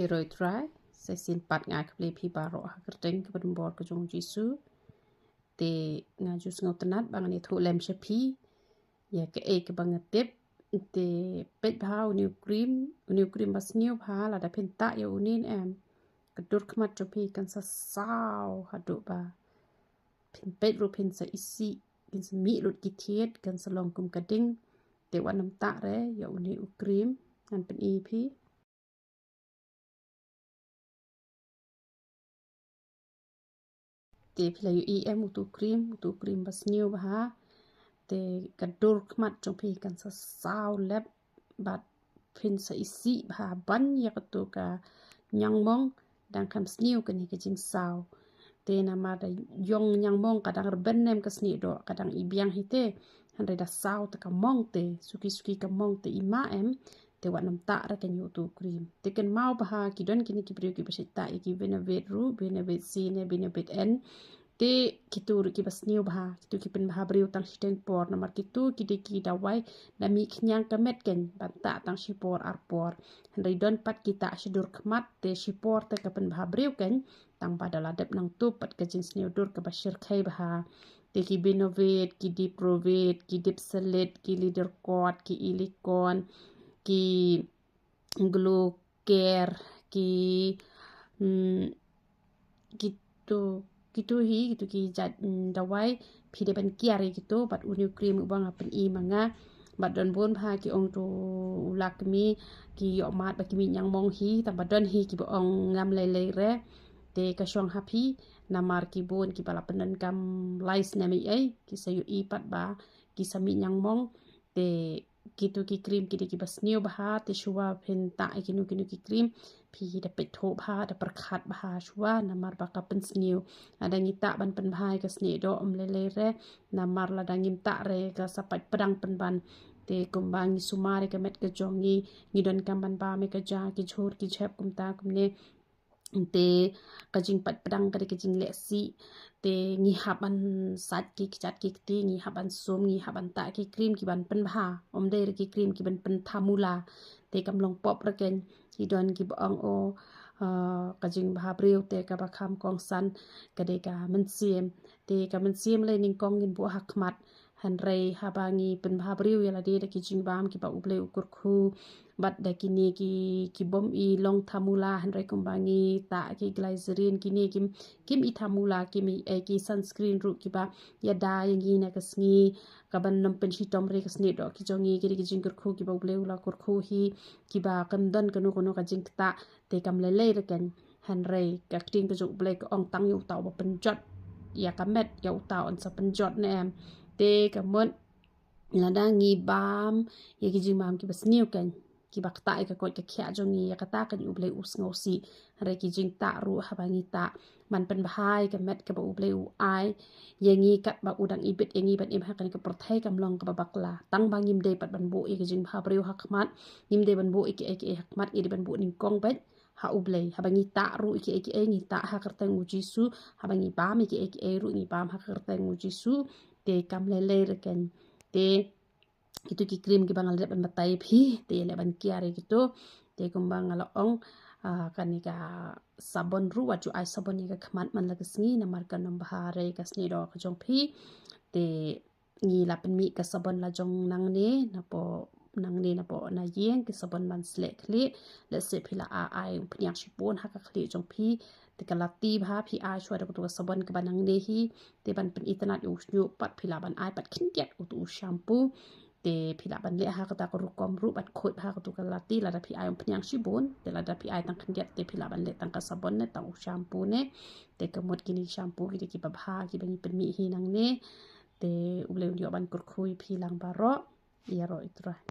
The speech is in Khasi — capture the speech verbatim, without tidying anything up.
Ïaroh ïa U Trai, sa shisien pat nga ai khublei ïa phi baroh ha ka kyrteng kaba donbor ka jong U Jisu. Te nga ju sngewtynnat ba ngan ïathuh lem sha phi ïa kaei kaba nga tip. Te peit bha une u cream, une u cream ba sniew bha, lada phin tah ïa une ne em, ka dur khmat jong phi kan sa saw haduh ba phin peit ruh phin sa isih, phin sa mih lut ki thied, kan sa long kum ka ding. Te wat nym tah re ïa une u cream, ngan pyni ïa phi. Te phi la ïohi em utu u cream, utu u cream ba sniew bha. Te ka dur khmat jong phi kan sa saw lep bad phin sa isih bha ban ïa katu ka ñiangmong, dang kham sniew kane ka jingsaw. Te namar da ïong ñiangmong ka dang rben ne em ka snieh doh, ka dang i biang hi te. Hynrei da saw te ka mong te, suki suki ka mong te i mah em. Te wat nym tah re kane utu u cream. Te kynmaw bha ki don kine ki briew kiba shait tah ïa ki Benovit ruh, Benovit C ne Benovit N. Te kitu ruh kiba sniew bha, kitu ki pynbha briew tang shiteng por, namar kitu ki dei ki dawai da mih khñiang ka met kein, ban tah tang shi por ar por. Hynrei don pat ki tah shi dur khmat, te shi por te ka pynbha briew kein, tang ba da la dep nangtu pat ka jingsniew dur kaba shyrkhei bha. Te ki Benovit, ki Diprovit, ki Dipselit, ki Lidercort, ki Elicon, ki Glocare, ki, mm, kitu, kitu hi, kitu ki jait, mm, dawai, phi dei ban kiar ïa kitu, bad une u cream uba nga pyni ma nga. Bad don bun bha ki ong tu u Lakmé, ki ïoh mad ba ki mih ñiangmong hi, tang ba don hi kiba ong ngam lei lei re. Te ka shong ha phi, namar ki bun kiba la pyndonkam lai snem ei ei, ki sa ïohi pat ba ki sa mih ñiangmong. Te kitu ki cream ki dei kiba sniew bha, te shuwa phin tah ïa kino kino ki cream, phi da peit thuh bha, da pyrkhat bha shuwa, namar ba ka pynsniew. Lada ngi tah ban pynbha ïa ka snieh doh, ym lei lei re, namar lada ngim tah re ka sa pait pdang pynban. Te kumba ngi sumar ïa ka met ka jong ngi, ngi donkam ban bam ïa ka ja ki jhur ki jhep kumta kumne. Te ka jingpait pdang ka dei ka jingleh sih. Te ngi hap ban sait ki kjat ki kti, ngi hap ban sum, ngi hap ban tah ki cream ki ban pynbha. Ym dei re ki cream ki ban pynthamula. Te kam long pop re kein, ki don kiba ong o, ah, ka jingbha briew te kaba kham kongsan ka dei ka mynsiem. Te ka mynsiem lei nyngkong ngin buh ha khmat. Hynrei haba ngi pynbha briew ïa lade da ki jingbam kiba U Blei u kyrkhu, bad da kine ki, ki bym i long thamula, hynrei kumba ngi tah ki glycerin, kine kim, kim i thamula, kim i, eh, ki sunscreen ruh kiba ïada ïa ngi na ka sngi, kaban nym pynshitom re ka snieh doh ki jong ngi, ki dei ki jingkyrkhu kiba U Blei u la kyrkhu hi, kiba kam don kano kano ka jingktah, te kam lei lei re kein. Hynrei ka ktien ka jong U Blei ka ong tang ïa uta uba pynjot ïa ka met, ïa uta un sa pynjot ne em. Te ka mut lada ngi bam ïa ki jingbam kiba sniew kein, kiba ktah ïa ka koit ka khiah jong ngi, ïa kata kein U Blei u sngewsih. Hynrei ki jingtah ruh haba ngi tah, ban pynbha ïa ka met kaba U Blei u ai ïa ngi, katba u dang ibit ïa ngi ban im ha kane ka pyrthei kam long kaba bakla. Tang ba ngim dei pat ban buh ïa ki jingbha briew ha khmat, ngim dei ban buh ïa kiei kiei ha khmat, ngi dei ban buh nyngkong beit ha U Blei. Haba ngi tah ruh ïa kiei kiei, ngi tah ha ka kyrteng U Jisu. Haba ngi bam ïa kiei kiei ruh, ngi bam ha ka kyrteng U Jisu. Te kam lei lei re kein. Te kitu ki cream kiba nga la dep ban batai ïa phi, te ïaleh ban kiar ïa kitu. Te kumba nga la ong, ah, kane ka sabon ruh, wat ju ai sabon ïa ka khmat man la ka sngi, namar kan ym bha re ka snieh doh ka jong phi. Te ngi la pynmih ka sabon la jong nangne, napoh nangne napoh na ïing, ki sabon ban sleh khlieh. Lehse phi la ai, ai umphniang shibun ha ka khlieh jong phi. Te ka lati bha phi ai shuwa da katu ka sabon kaba nangne hi. Te ban pynitynnad ïa u shñiuh pat phi lah ban ai pat khyndiat utu u shampoo. Te phi lah ban leh ha kata ka rukom ruh ban khuid bha katu ka lati, lada phi ai umphniang shibun. Te lada phi ai tang khyndiat te phi lah ban leh tang ka sabon ne tang u shampoo ne. Te ka mut kine ki shampoo ki dei kiba bha kiba ngi pynmih hi nangne. Te U Blei un ïoh ban kyrkhu ïa phi lang baroh. Ïaroh ïa U Trai.